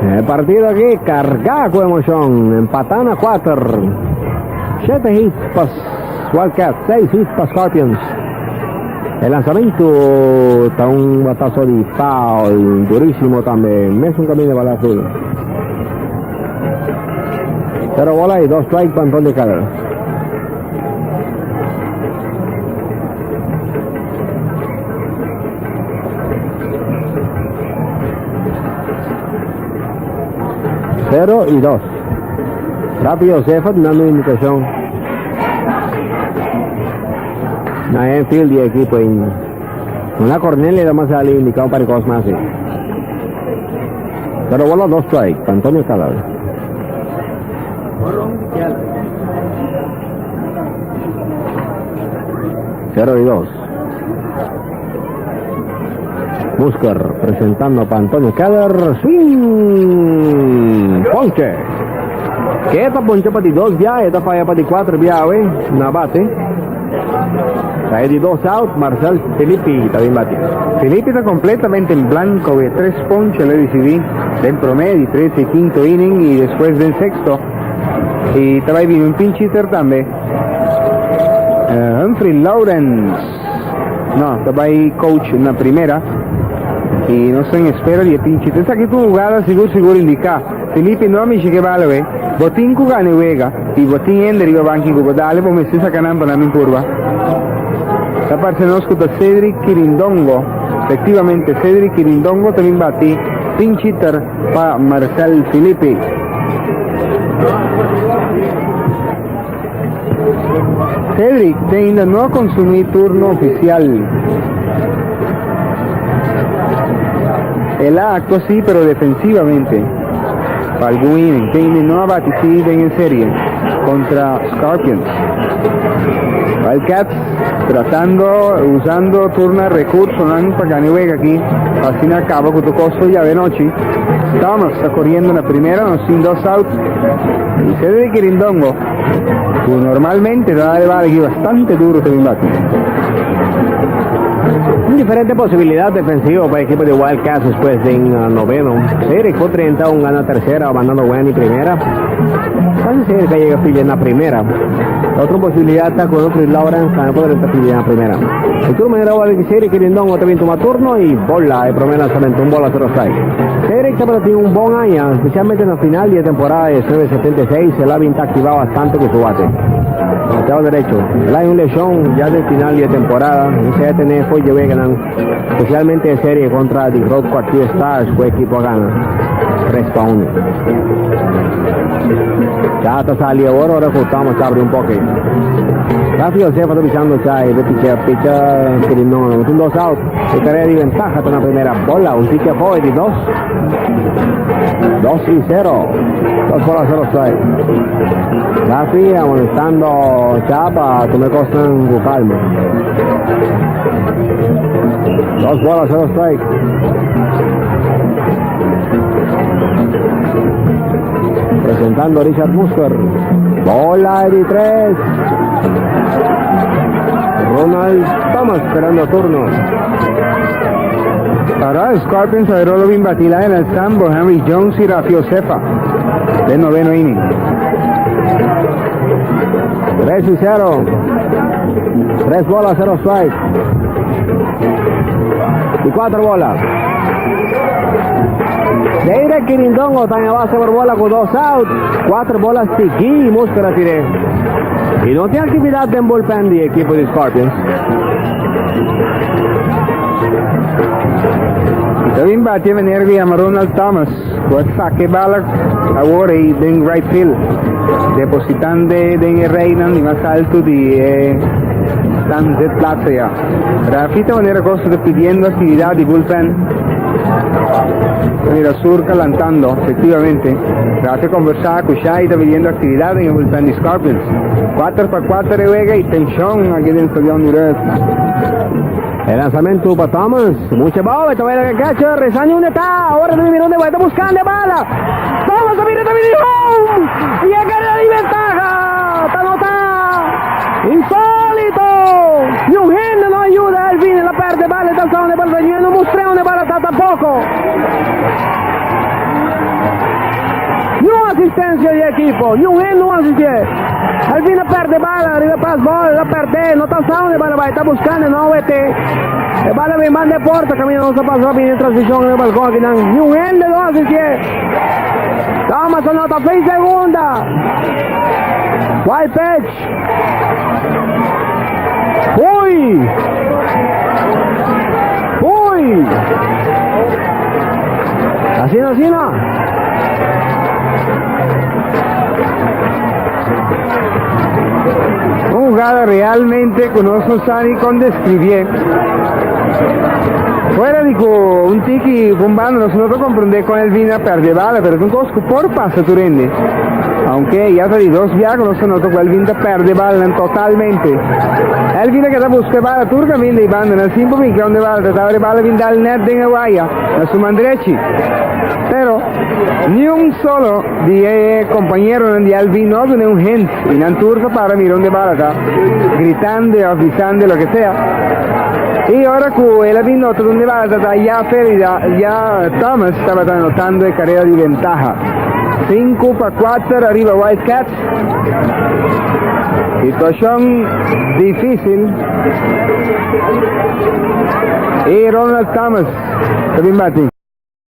E partido aki kargá ku emoshon, empatá na kuater. Shete hits pa Wildcats, seis hits pa Scorpions. E lansamentu ta un bataso di foul, durísimo tambe, mesun kaminda pa left field. Pero bola i dos strike pa Antonio Keller. Cero y dos. Rafi Josefa dando indicación. Na infield di equipo en una Cornelia más sale indicado para cosas más. Pero bola dos strike, Antonio Cadal. Cero y dos. Musker presentando para Antonio Keller. Swing. Ponche. Que ta ponche pa di dos bia, e ta faya pa di cuatro bia awe na bate. Cae di dos out, Marcel Filippi ta bin bati. Filippi ta completamente en blanco, e tres ponche lo ricibi den prome, di tres y quinto inning y despues den sexto. Y ta bay bini un pinch hitter tambe. Humphrey Lawrence. No, ta bay coach na primera. Y nos ta en espera di e pinch hitter. Esaki ta un hugada sigur sigur indica. Filippi no a mishi ke bala we. Bo tin ku gana e wega y bo tin hende riba banki ku bo dale bo mester saca nan pa nan bin purba. Ta parce nos ku ta Cedric Kirindongo. Efectivamente Cedric Kirindongo ta bin bati pinch hitter pa Marcel Filippi. Cedric te ainda no a consumí turno oficial. El a actua sí, pero defensivamente. Pa algun inning. Te ainda no a bati sí den e serie contra Scorpions. Wildcats tratando, usando turna recursonan pa gana e wega aki, pa asina caba cu tur costo ya de nochi. Thomas ta coriendo na primera, nos tin dos out. Y Cedric Quirindongo, cu normalmente ta dal e bala aki bastante duro ta bin bati. Un diferente posibilidad defensivo pa equipo di Wildcats despues den noveno. Cedric por drenta un gana tercera mandando Wendy primera. Casi cerca llega filia na primera. La otra posibilidad ta cu Humphrey Lawrence tambe por drenta filia na primera. De tur manera ora di Cedric Quirindongo ta bin tuma turno y bola e prome lanzamento, un bola cero strike. Cedric tabata tin un bon aña, especialmente na final di e temporada 1976, el a bin ta activa bastante cu su bate. Bateado derecho. El hay un lesión ya del final di e temporada, y se a tene fo'i dje weganan, especialmente e serie contra di Road Quartier Stars cu e equipo a gana tres pa uno. Ya ta sali awor ora cu Thomas abri un poke. Rafi Josefa ta bisando cha e picha picha Quirindongo no tin dos out. E carrera di ventaha ta na primera bola. Un picha foe di dos. Dos y cero. Dos bolas cero strike. Rafi amonestando cha pa tuma cosnan cu calma. Dos bolas cero strike. Presentando Richard Musker. Bola di tres. Ronald Thomas esperando turno. Para Scorpions agarró lo bin batila en el Sambo, Henry Jones y Rafi Josefa. De noveno inning. 3 y 0. 3 bolas, 0 strike. Y 4 bolas. Deire Quirindongo está en base por bola con 2 out. 4 bolas Tiki y Musker a tiré. Y no tiene actividad en bullpen de equipo de Scorpions. Ta bin bati e meneer ku yama Ronald Thomas ku a saka e bala awor ei den right field, depositando den e reinan di mas altu di e Sunset Plaza ya. Rafi ta manera kos ta pidiendo aktividat di bullpen. Ta mira Surka lantando, efectivamente. Rafi a konversá ku Shai ta pidiendo aktividat den e bullpen di Scorpions. Kuater pa kuater e wega i tenshon aki den Stadion di Rust. E lanzamento pa Thomas. Mucha bala, esta buena que catcher. Rezani donde está. Ahora también mira dónde va. Está buscando bala. Thomas también está viene home. Y a carrera de ventaja. Está anotado. Insólito. Y un gente no ayuda. Elvin la perde bala. Está donde bala. No mostré donde bala está tampoco. asistensia di ekipo. Niun hende no asistié. Elvin a pèrdè bala riba pas bòl, el a pèrdè, no ta sa unda e bala bai, ta buskando e no wete. E bala bin banda e porta kaminda nos a pasa bini e transmishon riba balkon akinan. Niun hende no asistié. Thomas a nota fin segunda. Wild pitch. Hui! Hui! Asina, asina. Un hugada realmente ku nos no sa ni kon describié. Fuera di ku un tiki un banda nos no ta comprende kon el vina perde bala, pero es un kos ku por pasa tur hende. Aunke ya ta di dos bia ku nos ta nota ku Elvin ta perde balanan totalmente. Elvin a keda buska e bala tur kaminda i bandanan sin por bin ke unda e bala ta tabata. E bala bin dal nèt den e waya na su man drechi. Pero ni un solo di e kompañeronan di Elvin no a dun'é un hint i nan tur ta para mira unda e bala ta, gritando òf bisando loke sea. I ora ku el a bin nota unda e bala ta ta ya Ferida, ya Thomas tabata anotando e karera di bentaha. 5-4 ariba Wildcats. Situacion dificil. Y Ronald Thomas ta bin bati.